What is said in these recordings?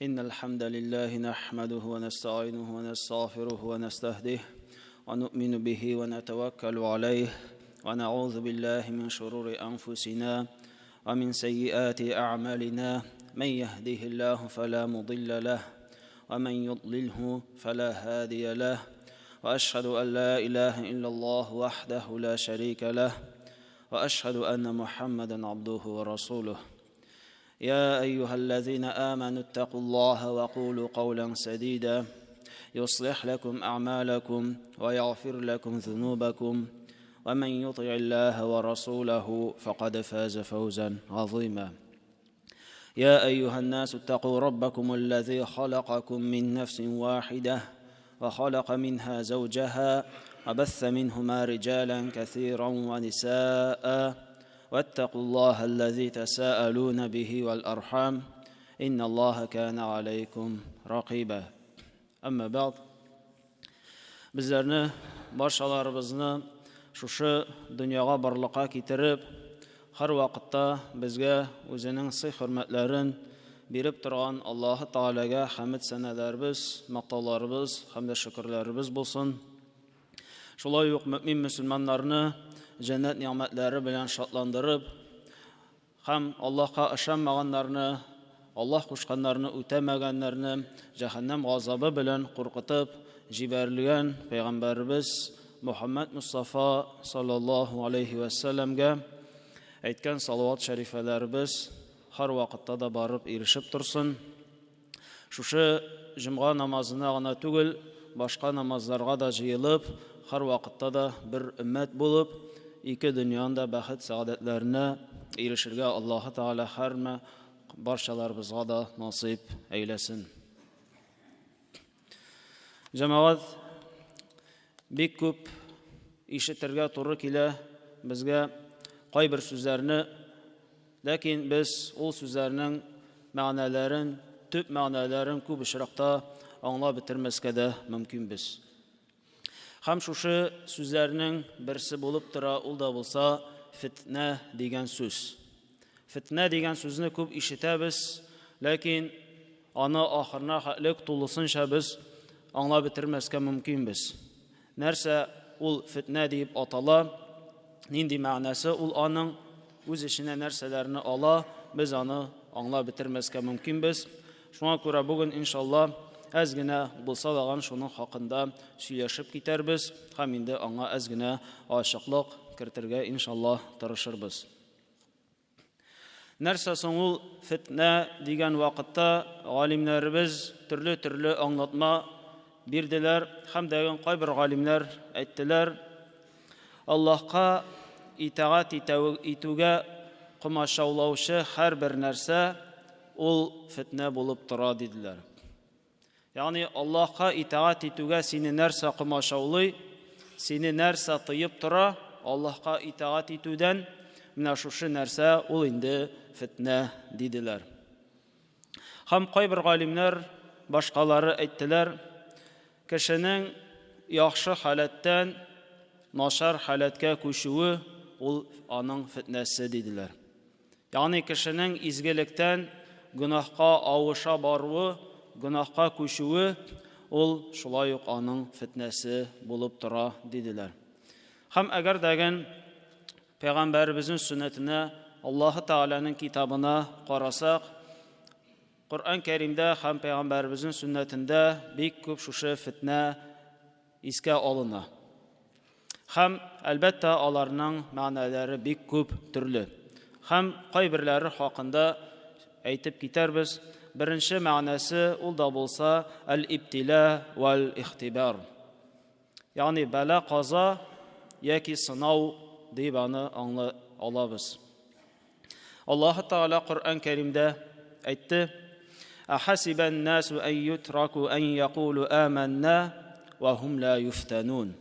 إن الحمد لله نحمده ونستعينه ونستغفره ونستهديه ونؤمن به ونتوكل عليه ونعوذ بالله من شرور أنفسنا ومن سيئات أعمالنا من يهده الله فلا مضل له ومن يضلله فلا هادي له وأشهد أن لا إله إلا الله وحده لا شريك له وأشهد أن محمدا عبده ورسوله يا أيها الذين آمنوا اتقوا الله وقولوا قولا سديدا يصلح لكم أعمالكم ويغفر لكم ذنوبكم ومن يطع الله ورسوله فقد فاز فوزا عظيما يا أيها الناس اتقوا ربكم الذي خلقكم من نفس واحدة وخلق منها زوجها وبث منهما رجالا كثيرا ونساء واتقوا الله الذي تساءلون به والأرحام إن الله كان عليكم رقيبا أما بعد Безләрне, барчаларыбызны шушы дөньяга барлыкка китереп, һәрвакытта безгә үзенең сый-хөрмәтләрен биреп торган Аллаһы Тәгаләгә хәмед-сәнәләребез, мактауларыбыз һәм дә шөкерләребез булсын. Шулай ук мөэмин мөселманнарны җәннәт нигъмәтләре белән шатландырып, Һәм Аллаһка ышанмаганнарны, Аллаһ кушканнарны үтәмәгәннәрне җәһәннәм газабы белән куркытып җибәрелгән пәйгамбәребез Мөхәммәд Мостафа саллаллаһу алейһи вә сәлләмгә әйткән салават шәрифәләребез һәрвакытта да барып ирешеп торсын. Шушы җомга намазына гына түгел, башка намазларга да җыелып, һәрвакытта да бер өммәт булып, ике дөньяның да бәхет-сәгадәтләренә ирешергә Аллаһы Тәгалә һәрмә барчаларыбызга да насыйп әйләсен. Җәмәгать, бик күп ишетергә туры килә безгә кайбер сүзләрне, ләкин без ул сүзләрнең мәгънәләрен, төп мәгънәләрен күп очракта аңлап бетермәскә дә мөмкинбез. Һәм шушы сүзләрнең берсе булып тора, ул да булса фитнә дигән сүз. Фитнә дигән сүзне күп ишетәбез, ләкин аны ахырына хәтлек тулысынча без аңлап бетермәскә мөмкинбез. Нәрсә ул фитнә диеп атала, нинди мәгънәсе ул аның, үз эченә нәрсәләрне ала, без аны аңлап бетермәскә мөмкинбез. Шуңа күрә бүген, иншалла, әз генә булса даган шуның хакында сөйләшеп китәрбез һәм инде аңа әз генә ачыклык кертергә, иншалла, тырышырбыз. Нәрсә соң ул фетнә дигән вакытта галимнәребез төрле-төрле аңлатма бирделәр һәм дә кайбер галимнәр әйттеләр, Аллаһка итагать итүгә комачаулаучы һәрбер нәрсә ул фетнә булып тора диделәр. Ягъни Аллаһка итагать итүгә сине нәрсә комачаулый, сине нәрсә тыеп тора, Аллаһка итагать итүдән, менә шушы нәрсә ул инде фетнә диделәр. Һәм кайбер галимнәр, башкалары әйттеләр, кешенең яхшы халәттән начар халәткә күчүе ул аның фетнәсе диделәр. Ягъни кешенең изгелектән гөнаһка авыша баруы, гөнаһка күчүе ул шулай ук аның фетнәсе булып тора, диделәр. Һәм әгәр дәген Пәйгамбәребезнең сөннәтенә, Аллаһы Тәгаләнең китабына карасак, Коръән Кәримдә һәм Пәйгамбәребезнең сөннәтендә бик күп шушы фетнә искә алына. Һәм, әлбәттә, аларның мәгънәләре бик күп төрле. Һәм кайберләре хакында әйтеп китәрбез. Беренче мәгънәсе ул да булса әл-ибтиля вәл-ихтибар. Ягъни бәла, каза яки сынау дип аны аңлый алабыз. Аллаһ Тәгалә Коръән Кәримдә әйтте: Ахасибан насу ан ютраку ан якулу аманна ва хум ла юфтанун.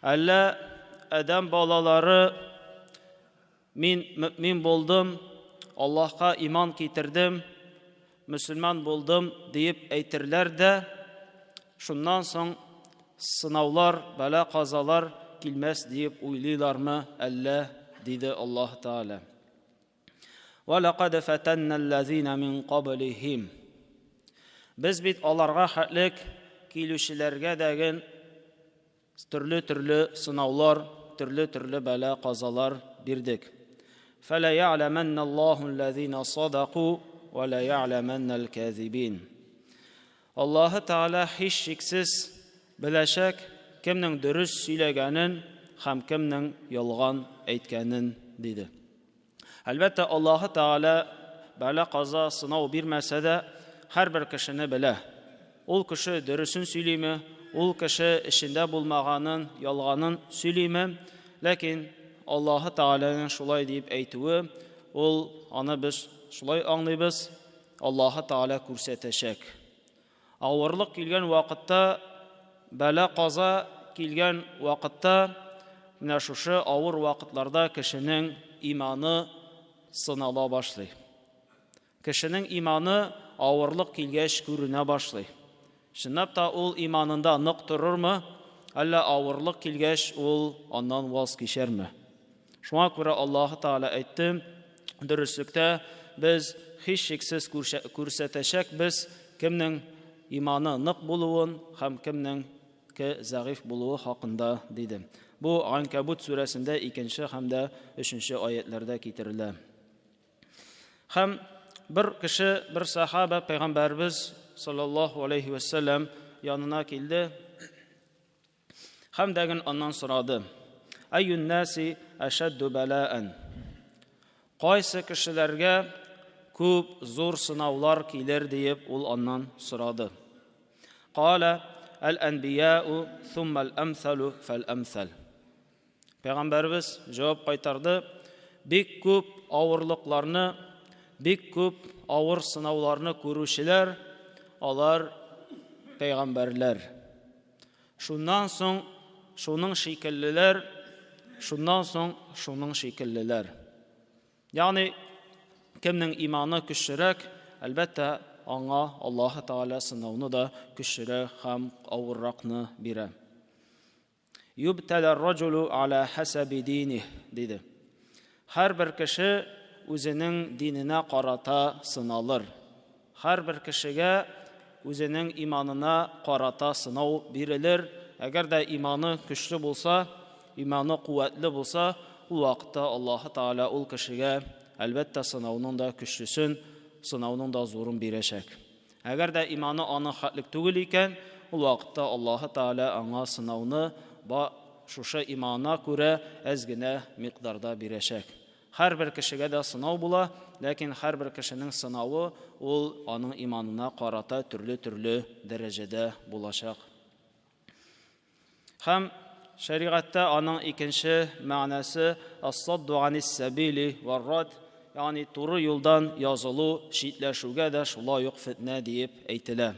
Әллә адәм балалары мин мөмин булдым, Аллаһка иман китердем, мөселман булдым диеп әйтерләр дә, шуннан соң сынаулар, бәла-казалар килмәс диеп уйлыйлармы әллә, диде Аллаһ Тәгалә. Ва лакад фатанна аллазина мин каблихим. Без бит аларга хәтлек килүчеләргә дәген төрле-төрле сынаулар, төрле-төрле бәла-казалар бирдек. Фәлә я'ләмәннә Аллаһу аллазина садаку ва ла я'ләмәннә аль-казибин. Аллаһы Тәгалә һичшиксез беләчәк кемнең дөрес сөйләгәнен һәм кемнең ялган әйткәнен, диде. Әлбәттә, Аллаһы Тәгалә бәла-каза, сынау бирмәсә дә, һәрбер кешене белә. Ул кеше дөресен сөйлиме, ул кеше эчендә булмаганын, ялганын сөйлиме, ләкин Аллаһы Тәгаләнең шулай дип әйтүе, ул аны без шулай аңлыйбыз, Аллаһы Тәгалә күрсәтәчәк. Авырлык килгән вакытта, бәла-каза килгән вакытта, менә шушы авыр вакытларда кешенең иманы сынала башлый. Кешенең иманы авырлык килгәч күренә башлый. Чынлап та ул иманында нык торырмы, әллә авырлык килгәч ул аннан ваз кичәрме? Шуңа күрә Аллаһы Тәгалә әйтте, Дөреслектә без һичшиксез күрсәтәчәкбез кемнең иманы нык булуын һәм кемнең зәгыйфь булуы хакында, диде. Бу Ганкәбут сүрәсендә икенче һәм дә өченче аятьләрдә китерелә. Һәм бер кеше, бер сахаба пәйгамбәрбез саллаллаһу алейхи вәссәлам янына килде. Һәм дәген аннан сорады, Әйюн нәси әшәдду бәлаән? Кайсы кешеләргә күп зур сынаулар килер диеп ул аннан сорады. Кала әл-әнбияу thumma әл-әмсәлу фәл-әмсәл. Пәйгамбәребез җавап кайтарды, бик күп авырлыкларны, бик күп авыр сынауларны күрүчеләр, алар пәйгамбәрләр. Шуннан соң шуның шикеллеләр, шуннан соң шуның шикеллеләр. Ягъни кемнең иманы көчлерәк, әлбәттә, аңа Аллаһы Тәгалә сынауны да көчлерәк һәм авырракны бирә. Юбтәлә раҗулу аля хәсәби диних, диде. Һәрбер кеше үзенең диненә карата сыналыр. Һәрбер кешегә үзенең иманына карата сынау бирелер. Әгәр дә иманы көчле булса, иманы куәтле булса, ул вакытта Аллаһы Тәгалә ул кешегә, әлбәттә, сынауның да көчлесен, сынауның да зурын бирәчәк. Әгәр дә иманы аның хәтлек түгел икән, ул вакытта Аллаһы Тәгалә аңа сынауны ба шушы иманына күрә әз генә микъдарда бирәчәк. Һәрбер кешегә дә сынау була, ләкин һәрбер кешенең сынавы ул аның иманына карата төрле-төрле дәрәҗәдә булачак. Һәм шәригатьтә аның икенче мәгънәсе ас-садду анис-сабили вар-рад, ягъни туры юлдан язылу, читләшүгә дә шулай ук фетнә диеп әйтелә.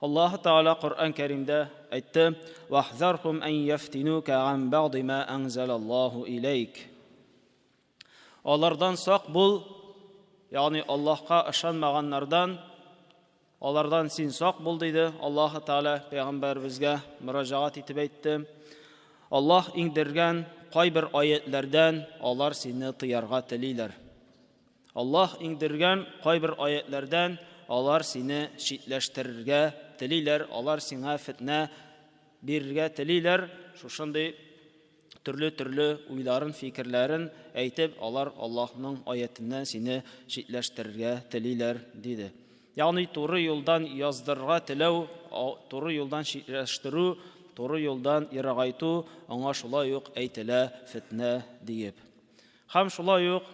Аллаһы Тәгалә Коръән Кәримдә әйтте: "Вахзархум ан яфтинука ан бәгъди ма анзалаллаһу иләйк." Алардан сак бул, ягъни Аллаһка ышанмаганнардан, алардан син сак бул диде. Аллаһы Тәгалә пәйгамбәребезгә мөрәҗәгать итеп әйтте. Аллаһ иңдергән кайбер аятьләрдән алар сине тыярга телиләр. Аллаһ иңдергән кайбер аятьләрдән алар сине читләштерергә телиләр, алар сиңа фетнә бирергә телиләр, шушындый төрле-төрле уйларын, фикерләрен әйтеп, алар Аллаһның аятеннән сине читләштерергә телиләр, диде. Ягъни туры юлдан яздырырга теләү, туры юлдан читләштерү, туры юлдан ерагайту, аңа шулай ук әйтелә фетнә диеп. Һәм шулай ук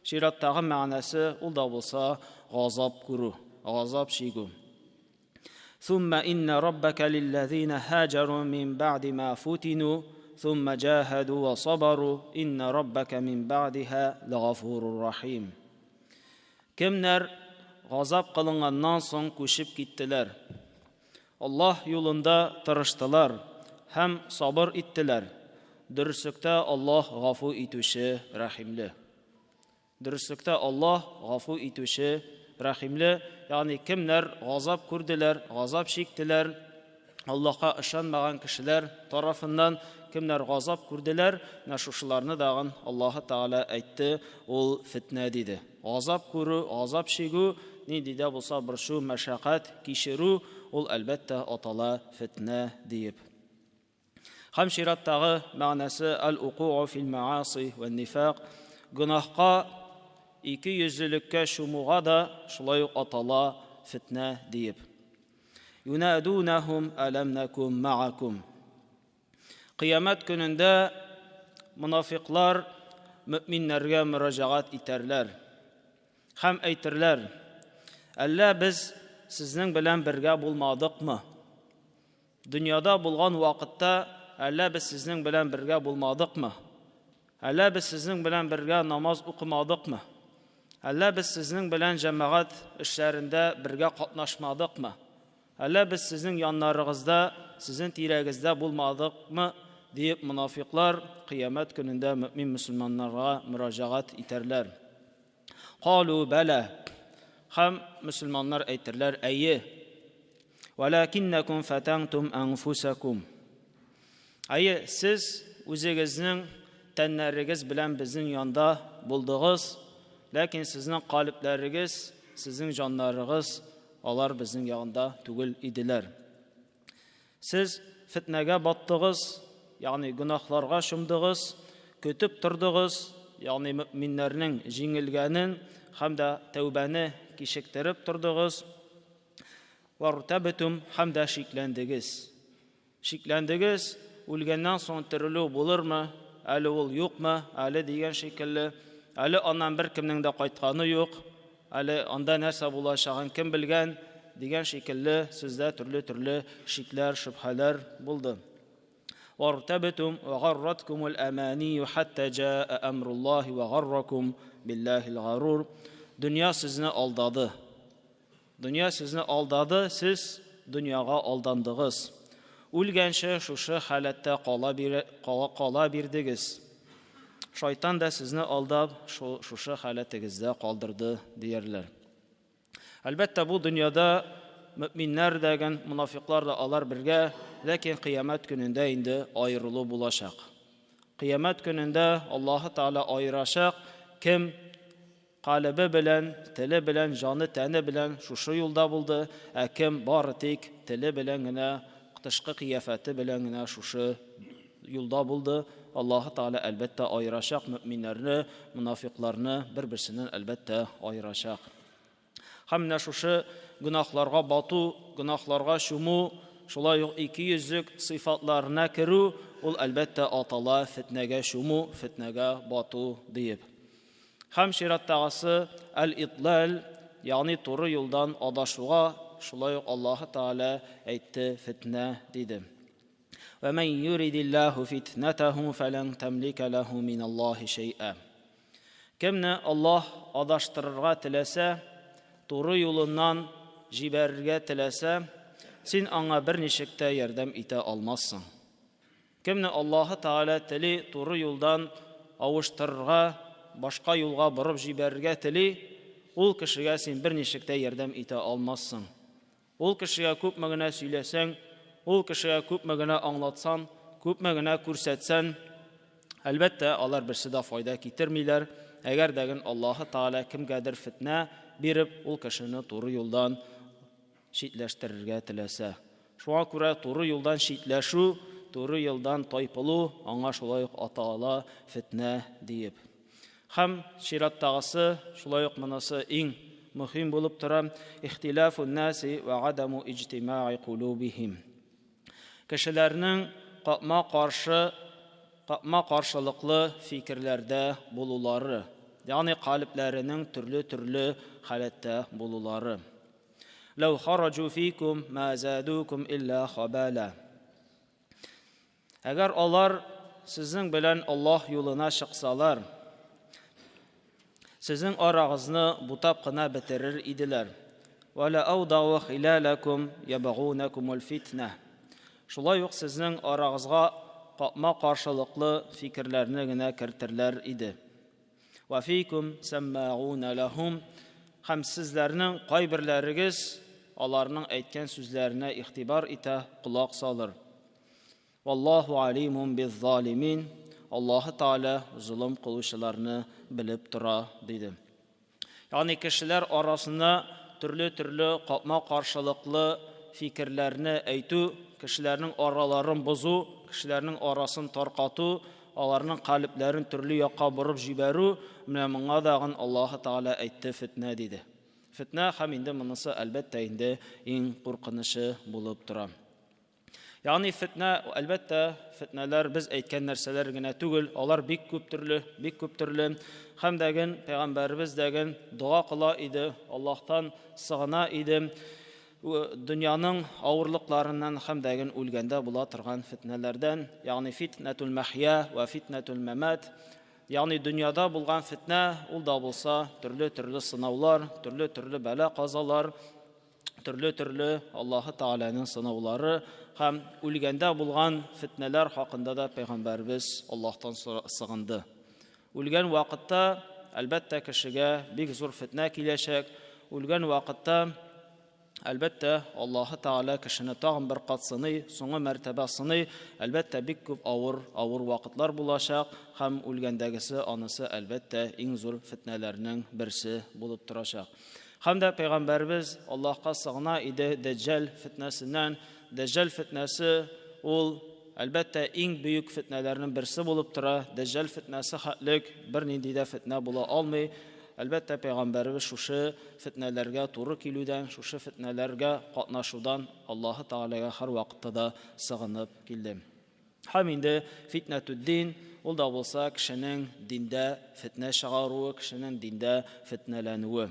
чираттагы мәгънәсе ул да булса газап күрү, газап чигү. Сумма инна раббака лиллазина хаҗару мин баъди ма футину, сумма җаһаду ва сабару, инна раббака мин баъдиха лагафурур рахим. Кемнәр газап кылынганнан соң күчеп киттеләр? Аллаһ юлында тырыштылар һәм сабыр иттеләр. Дөреслектә Аллаһ гафу итүче, рәхимле. Дөреслектә Аллаһ гафу итүче, рәхимле, ягъни кемнәр газап күрделәр, газап чиктеләр, Аллаһка ышанмаган кешеләр тарафыннан, кемнәр газап күрделәр, менә шушыларны дагын Аллаһы Тәгалә әйтте, ул фетнә диде. Газап күрү, газап чигү, нинди дә булса борчу, мәшәкать кичерү, ул әлбәттә атала фетнә диеп. Һәм чираттагы мәгънәсе әл-уку'у фил мааси вән нифак, гөнаһка, икейөзлелеккә чумуга да шулай ук атала фетнә диеп. Юнадунахум алам накум маакум. Кыямәт көнендә монафиклар мөэминнәргә мөрәҗәгать итәрләр һәм әйтерләр, Әллә без сезнең белән бергә булмадыкмы? Дөньяда булган вакытта әллә без сезнең белән бергә булмадыкмы? Әллә без сезнең белән бергә намаз укымадыкмы? Әллә без сезнең белән җәмәгать эшләрендә бергә катнашмадыкмы? Әллә без сезнең яннарыгызда, сезнең тирәгездә булмадыкмы? диеп монафикълар кыямәт көнендә мөэмин мөселманнарга мөрәҗәгать итәрләр. Калу бәлә. Һәм мөселманнар әйтерләр, әйе. Вәләкиннәкум фәтәнтум әнфусәкум. Әйе, сез үзегезнең тәннәрегез белән безнең янда булдыгыз, ләкин сезнең калебләрегез, сезнең җаннарыгыз алар безнең ягында түгел иделәр. Сез фетнәгә баттыгыз, ягъни гөнаһларга чумдыгыз, көтеп тордыгыз, ягъни мөэминнәрнең җиңелгәнен һәм дә тәүбәне кичектереп тордыгыз. Вартәбтум һәм дә шикләндегез. Шикләндегез, үлгәннән соң терелү булырмы, әле ул юкмы, әле дигән шикелле, әле аннан беркемнең дә кайтканы юк. Әле анда нәрсә булачагын кем белгән, дигән шикелле сүздә төрле-төрле шикләр, шөбһәләр булды. Вартәбтум ва гарраткумул аманию хәтта җаа әмруллаһи ва гарракум биллаһил гарур. Дөнья сезне алдады. Дөнья сезне алдады, сез дөньяга алдандыгыз. Үлгәнче шушы халәттә кала бир, кала, кала бирдегез. Шайтан да сезне алдап, шушы халәтегездә калдырды, диярләр. Әлбәттә, бу дөньяда мөэминнәр дәген, монафиклар да алар бергә, ләкин кыямәт көнендә инде аерылу булачак. Кыямәт көнендә Аллаһы Тәгалә аерачак, кем калебе белән, теле белән, җаны, тәне белән шушы юлда булды, ә кем бары тик теле белән генә, тышкы кыяфәте белән генә шушы юлда булды. Аллаһы Тәгалә, әлбәттә, аерачак мөэминнәрне, монафикъларны бер-берсеннән, әлбәттә, аерачак. Һәм менә шушы гөнаһларга бату, гөнаһларга чуму, шулай ук икейөзлек сыйфатларына керү, ул, әлбәттә, атала фетнәгә чуму, фетнәгә бату диеп. Һәм чираттагысы әл-идләл, ягъни туры юлдан адашуга, шулай ук Аллаһы Тәгалә әйтте фетнә диде. Вә мән юридиллаһу фитнәтәһу фәлән тәмликә ләһу миналлаһи шәйъә. Кемне Аллаһ адаштырырга теләсә, туры юлыннан җибәрергә теләсә, син аңа берничек тә ярдәм итә алмассың. Кемне Аллаһы Тәгалә тели туры юлдан авыштырырга, башка юлга борып җибәрергә тели, ул кешегә син берничек тә ярдәм итә алмассың. Ул кешегә күпме генә сөйләсәң, ул кешегә күпме генә аңлатсаң, күпме генә күрсәтсән, әлбәттә, алар берсе дә файда китермиләр. Әгәр дә ген Аллаһы Тәгалә кемгәдер фетнә биреп, ул кешене туры юлдан читләштерергә теләсә. Шуңа күрә туры юлдан читләшү, туры юлдан тайпылу аңа шулай ук атала фетнә диеп. Һәм чираттагысы, шулай ук монысы иң мөһим булып тора, ихтилафун наси ва адаму иҗтимаи кулубихим. Кешеләрнең капма-каршы капма-каршылыклы фикерләрдә булулары, ягъни калебләренең төрле-төрле халәттә булулары. Ләү хараҗу фикум ма задукум илля хабала. Әгәр алар сезнең белән Аллаһ юлына чыксалар, сезнең арагызны бутап кына бетерер иделәр. Ва ла аудау хилалакум ябгунакумул фитнә. Шулай ук сезнең арагызга капма-каршылыклы фикерләрне генә кертерләр иде. Вә фикум сәммәгуна ләһум, һәм сезләрнең кайберләрегез аларның әйткән сүзләренә игътибар итә, колак салыр. Валлаһу алимун биззалимин. Аллаһы Тәгалә золым кылучыларны белеп тора, диде. Ягъни кешеләр арасында төрле-төрле капма-каршылыклы фикерләрне әйтү, кешеләрнең араларын бозу, кешеләрнең арасын таркату, аларның калебләрен төрле якка борып җибәрү, менә моңа дагын Аллаһы Тәгалә әйтте фетнә диде. Фетнә һәм инде монысы әлбәттә инде иң куркынычы булып тора. Ягъни фетнә, әлбәттә, фетнәләр без әйткән нәрсәләр генә түгел, алар бик күп төрле, бик күп төрле. Һәм дәген пәйгамбәребез дәген дога кыла иде, Аллаһтан сыгына иде. Дөньяның авырлыкларыннан һәм дәген үлгәндә була торган фетнәләрдән, ягъни фитнәтул мәхья вә фитнәтул мәмәт, ягъни дөньяда булган фетнә, ул да булса төрле-төрле сынаулар, төрле-төрле бәла-казалар, төрле-төрле Аллаһы Тәгаләнең сынаулары һәм үлгәндә булган фетнәләр хакында да пәйгамбәребез Аллаһтан сыгынды. Үлгән вакытта, әлбәттә, кешегә бик зур фетнә киләчәк. Үлгән вакытта, әлбәттә, Аллаһы Тәгалә кешене тагын бер кат сыный, соңгы мәртәбә сыный. Әлбәттә, бик күп авыр, авыр вакытлар булачак һәм үлгәндәгесе анысы, әлбәттә, иң зур фетнәләрнең берсе булып торачак. Һәм дә пәйгамбәребез Аллаһка сыгына иде Дәҗҗал фетнәсеннән. Дәҗҗал фетнәсе ул, әлбәттә, иң бөек фетнәләрнең берсе булып тора. Дәҗҗал фетнәсе хәтлек бернинди дә фетнә була алмый. Әлбәттә, пәйгамбәребез шушы фетнәләргә туры килүдән, шушы фетнәләргә катнашудан Аллаһы Тәгаләгә һәрвакытта да сыгынып килде. Һәм инде фитнәтүд-дин, ул да булса кешенең диндә фетнә чыгаруы, кешенең диндә фетнәләнүе.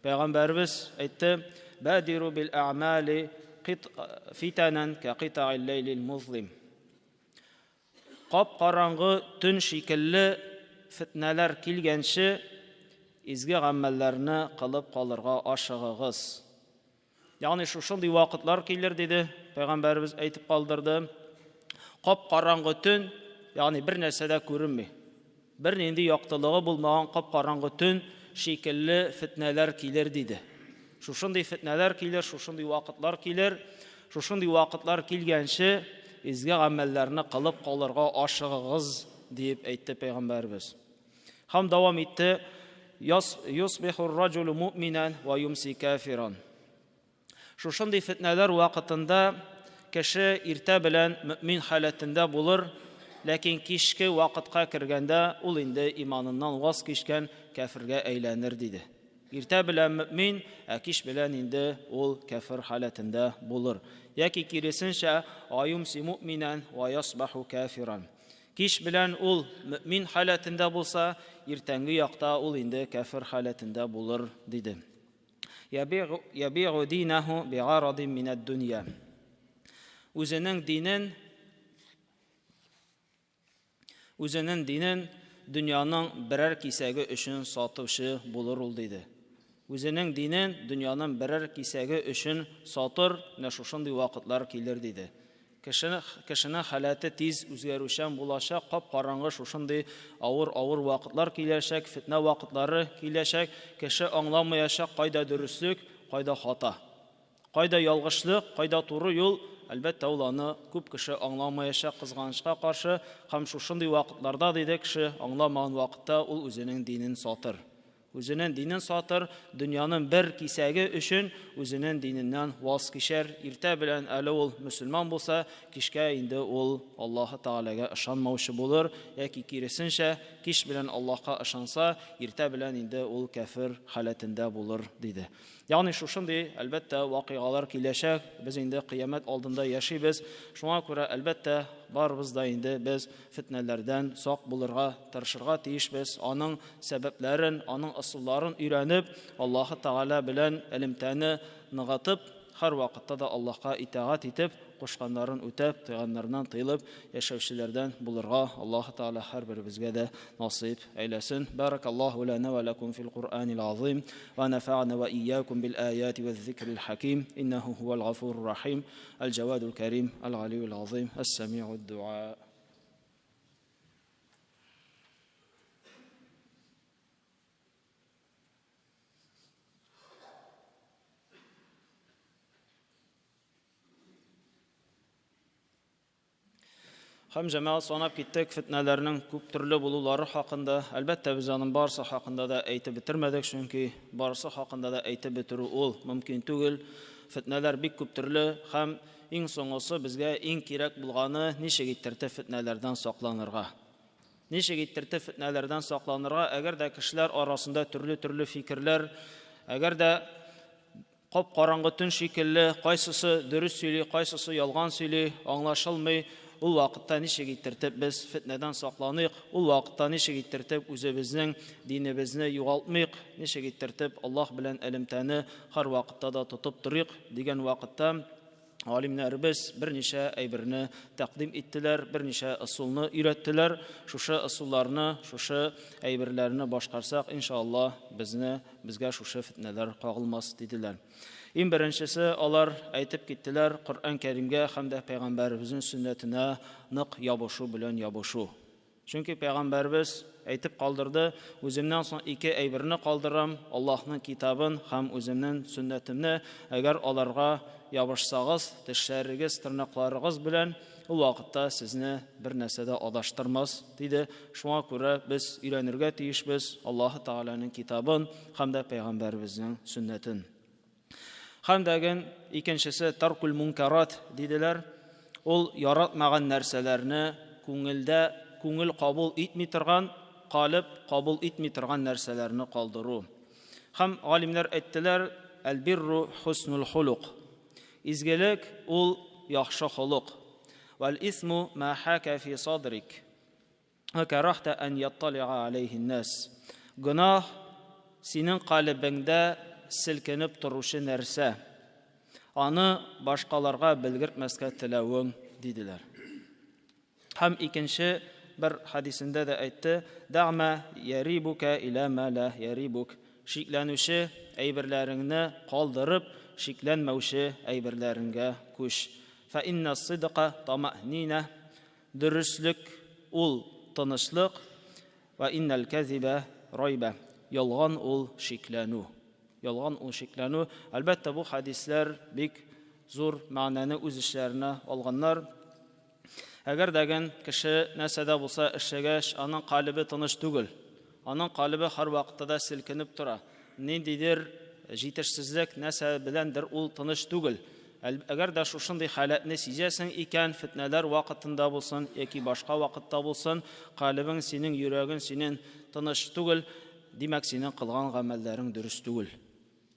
Пәйгамбәребез әйтте, Бадиру бил әгъмали фитәнән кә китаил ләйлил музлим. Кап-караңгы төн шикелле фетнәләр килгәнче, изге гамәлләрне кылып калырга ашыгыгыз. Ягъни шушындый вакытлар килер, диде пәйгамбәребез әйтеп калдырды. Кап-караңгы төн, ягъни бер нәрсә дә күренми. Бернинди яктылыгы булмаган кап-караңгы төн шикелле фетнәләр килер, диде. Шушындый фетнәләр килер, шушындый вакытлар килер. Шушындый вакытлар килгәнче, изге гамәлләрне кылып калырга ашыгыгыз, диеп әйтте пәйгамбәребез. Һәм дәвам итте, Юсбихур раҗулу муъминән ва юмси кафиран. Шушындый фетнәләр вакытында кеше иртә белән мөмин халәтендә булыр, ләкин кичке вакытка кергәндә ул инде иманыннан ваз кичкән кәфергә әйләнер, диде. Иртә белән мөмин, ә кич белән инде ул кәфер халәтендә булыр. Яки киресенчә, аюмси муъминән ва ясбаху кафиран. Кич белән ул мөэмин халәтендә булса, иртәнге якта ул инде кәфер халәтендә булыр, диде. Ябигъу динәһу бигарадин минәд-дөнья. Үзенең динен үзенең динен дөньяның берәр кисәге өчен сатучы булыр ул, диде. Үзенең динен дөньяның берәр кисәге өчен сатыр, менә шушындый вакытлар килер, диде. Кешене, кешенең халәте тиз үзгәрүчән булачак, кап-караңгы шушындый авыр-авыр вакытлар киләчәк, фетнә вакытлары киләчәк, кеше аңламаячак, кайда дөреслек, кайда хата. Кайда ялгышлык, кайда туры юл, әлбәттә, ул аны күп кеше аңламаячак, кызганычка каршы, һәм шушындый вакытларда, диде, кеше аңламаган вакытта ул үзенең динен сатыр. Үзенен динен сатыр, дөньянын бер кисәге өчен үзенен диненнән ваз кичәр. Иртә белән әле ул мөселман булса, кичкә инде ул Аллаһы Тәгаләгә ышанмаучы булыр, яки киресенчә, кич белән Аллаһка ышанса, иртә белән инде ул кәфер халәтендә булыр, диде. Ягъни шушындый, әлбәттә, вакыйгалар киләчәк. Без инде кыямәт алдында яшибез. Шуңа күрә, әлбәттә, барыбыз да инде без фетнәләрдән сак булырга тырышырга тиешбез. Аның сәбәпләрен, аның ысулларын өйрәнеп, Аллаһы Тәгалә белән элемтәне ныгытып, һәрвакытта да Аллаһка итагать итеп, кушканнарын үтәп, тыйганнарыннан тыелып яшәүчеләрдән булырга Аллаһы Тәгалә һәрберебезгә дә насыйп әйләсен. Баракаллаһу лана ва лакум фил Куръанил азим ва нафа'на ва ийякум бил аяти ваз зикрил хаким. Иннаху хувал гафурур рахим, аль-джавадул карим, аль-галиюл азим, ас-сами'уд дуа. Һәм җәмәгать санап киттек фетнәләрнең күп төрле булулары хакында. Әлбәттә, без аның барысы хакында да әйтеп бетермәдек, чөнки барысы хакында да әйтеп бетерү ул мөмкин түгел. Фетнәләр бик күп төрле һәм иң соңгысы безгә иң кирәк булганы ничек иттертеп фетнәләрдән сакланырга. Ничек иттертеп фетнәләрдән сакланырга, әгәр дә кешеләр арасында төрле-төрле фикерләр, әгәр дә Кап-караңгы төн шикелле, кайсысы дөрес сөйли, кайсысы ялган сөйли, аңлашылмый. Ул вакытта ничек иттертеп без фетнәдән сакланыйк, ул вакытта ничек иттертеп үзебезнең динебезне югалтмыйк, ничек иттертеп Аллаһ белән элемтәне һәрвакытта да тотып торыйк дигән вакытта Галимнәребез берничә әйберне тәкъдим иттеләр, берничә ысулны өйрәттеләр. Шушы ысулларны, шушы әйберләрне башкарсак, иншалла, безне, безгә шушы фетнәләр кагылмас, диделәр. Иң беренчесе, алар әйтеп киттеләр, Коръән Кәримгә һәм дә пәйгамбәребезнең сөннәтенә нык ябышу белән ябышу. Чөнки пәйгамбәребез әйтеп калдырды, Үземнән соң ике әйберне калдырам, Аллаһның китабын һәм үземнең сөннәтемне, әгәр аларга ябышсагыз, тешләрегез, тырнакларыгыз белән, ул вакытта сезне бер нәрсә дә адаштырмас, диде. Шуңа күрә без өйрәнергә тиешбез Аллаһы Тәгаләнең китабын һәм дә пәйгамбәребезнең сөннәтен. Һәм дәген икенчесе таркул мункарат диделәр. Ул яратмаган нәрсәләрне күңелдә күңел кабул итми торган, калеб кабул итми торган нәрсәләрне калдыру. Һәм галимнәр әйттеләр, әл-бирру хуснул хулук. Изгелек ул яхшы холык. Вәл исму ма хака фи садрик. Ва карахта ан ятталиа алейхин нас. Гөнаһ синең калебеңдә селкенеп торучы нәрсә. Аны башкаларга белгертмәскә теләвең, диделәр. Һәм икенче бер хәдисендә дә әйтте, Дәгъма ярибука иля ма ла ярибук. Шикләнүче әйберләреңне калдырып, шикләнмәүче әйберләреңгә күч. Фә инна сидка тамаънина. Дөреслек ул тынычлык, вә иннәл кәзибә райбә, ялган ул шикләнү. Ялган ул шикләнү. Әлбәттә, бу хәдисләр бик зур мәгънәне үз эчләренә алганнар. Әгәр дәген кеше нәрсә дә булса эшләгәч, аның калебе тыныч түгел. Аның калебе һәрвакытта да селкенеп тора. Ниндидер җитешсезлек, нәрсә беләндер ул тыныч түгел. Әгәр дә шушындый халәтне сизәсең икән, фетнәләр вакытында булсын яки башка вакытта булсын, калебең синең, йөрәгең синең тыныч түгел, димәк, синең кылган гамәлләрең дөрес түгел.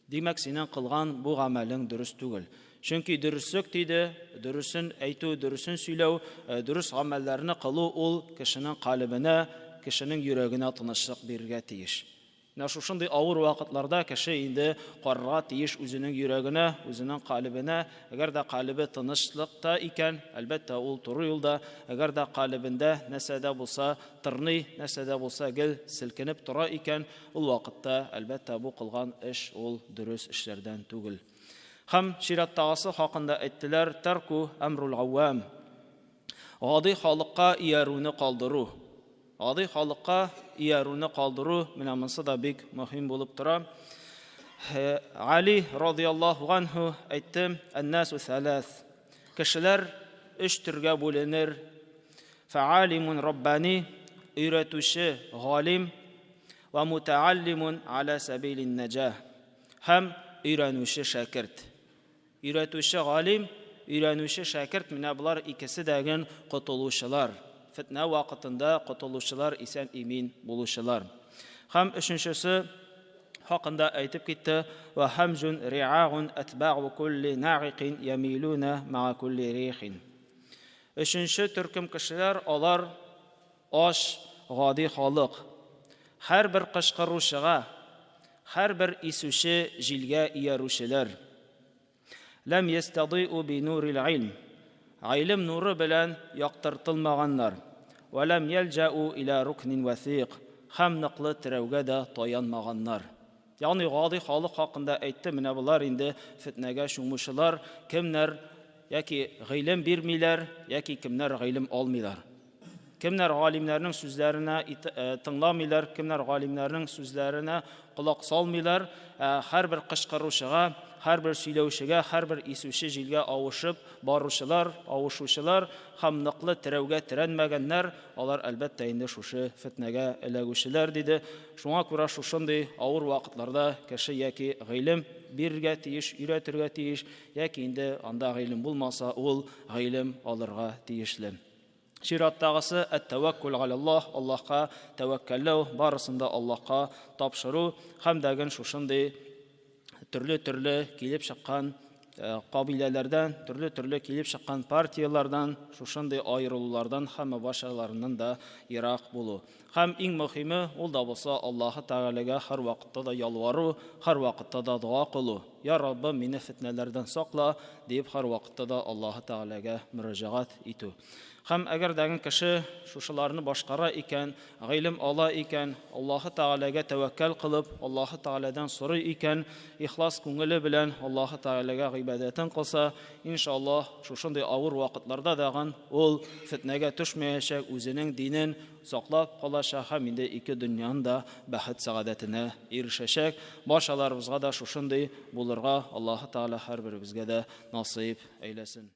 Димәк, синең кылган бу гамәлең дөрес түгел. Чөнки дөреслек диде, дөресен әйтү, дөресен сөйләү, дөрес гамәлләрне кылу ул кешенең калебенә, кешенең йөрәгенә тынычлык бирергә тиеш. Менә шушындый авыр вакытларда кеше инде карарга тиеш үзенең йөрәгенә, үзенең калебенә. Әгәр дә калебе тынычлыкта икән, әлбәттә, ул туры юлда. Әгәр дә калебендә нәрсә дә булса тырный, нәрсә дә булса гел селкенеп тора икән, Ул вакытта, әлбәттә, бу кылган эш ул дөрес эшләрдән түгел. Һәм чираттагысы хакында әйттеләр, тәрку әмрул гаввам. Гади халыкка иярүне калдыру. Гади халыкка иярүне калдыру, менә монысы да бик мөһим булып тора. Али радияллаһу анһу әйтте, ән-насу сәләс. Кешеләр өч төргә бүленер. Фәалимун раббани, өйрәтүче галим, вә мутааллимун аля сәбилин наҗа, һәм өйрәнүче шәкерт. Өйрәтүче галим, өйрәнүче шәкерт, менә болар икесе дә ген котылучылар. Фетнә вакытында котылучылар, исән-имин булучылар. Һәм өченчесе хакында әйтеп китте, вә һәмҗун риагун әтбәгу кулли нагикин ямилуна мага кулли рихин. Өченче төркем кешеләр, алар ач, гади халык. Һәрбер кычкыручыга, һәрбер исүче җилгә иярүчеләр. Ләм ястадыйу би нурил гыйлм. Гыйлем нуры белән яктыртылмаганнар. Вә ләм ялҗәу илә рукнин вәсыйк. Һәм ныклы терәүгә дә таянмаганнар. Ягъни гади халык хакында әйтте, менә болар инде фетнәгә чумучылар, кемнәр яки гыйлем бирмиләр, яки кемнәр гыйлем алмыйлар. Кемнәр галимнәрнең сүзләренә тыңламыйлар, кемнәр галимнәрнең сүзләренә колак салмыйлар, һәрбер кычкыручыга, һәрбер сөйләүчегә, һәрбер исүче җилгә авышып баручылар, авышучылар һәм ныклы терәүгә терәнмәгәннәр, алар, әлбәттә инде, шушы фетнәгә эләгүчеләр, диде. Шуңа күрә шушындый авыр вакытларда кеше яки гыйлем бирергә тиеш, өйрәтергә тиеш, яки инде анда гыйлем булмаса, ул гыйлем алырга тиешле. Чираттагысы, әт-тәвәккүл галәллаһ, Аллаһка тәвәккәлләү, барысын да Аллаһка тапшыру һәм дәген шушындый төрле-төрле килеп чыккан кабиләләрдән, төрле-төрле килеп чыккан партияләрдән, шушындый аерылулардан һәм башаларыннан да ерак булу. Һәм иң мөһиме, ул да булса Аллаһы Тәгаләгә һәрвакытта да ялвару, һәрвакытта да дога кылу. Я Раббым, мине фетнәләрдән сакла, диеп һәрвакытта да Аллаһы Тәгаләгә мөрәҗәгать итү. Һәм әгәр дәген кеше шушыларны башкара икән, гыйлем ала икән, Аллаһы Тәгаләгә тәвәккәл кылып, Аллаһы Тәгаләдән сорый икән, ихлас күңеле белән Аллаһы Тәгаләгә гыйбадәтен кылса, иншаллаһ, шушындый авыр вакытларда дагын ул фетнәгә төшмәячәк, үзенең динен саклап калачак һәм инде ике дөньяның да бәхет-сәгадәтенә ирешәчәк. Барчаларыбызга да шушындый булырга Аллаһы Тәгалә һәрберебезгә дә насыйп әйләсен.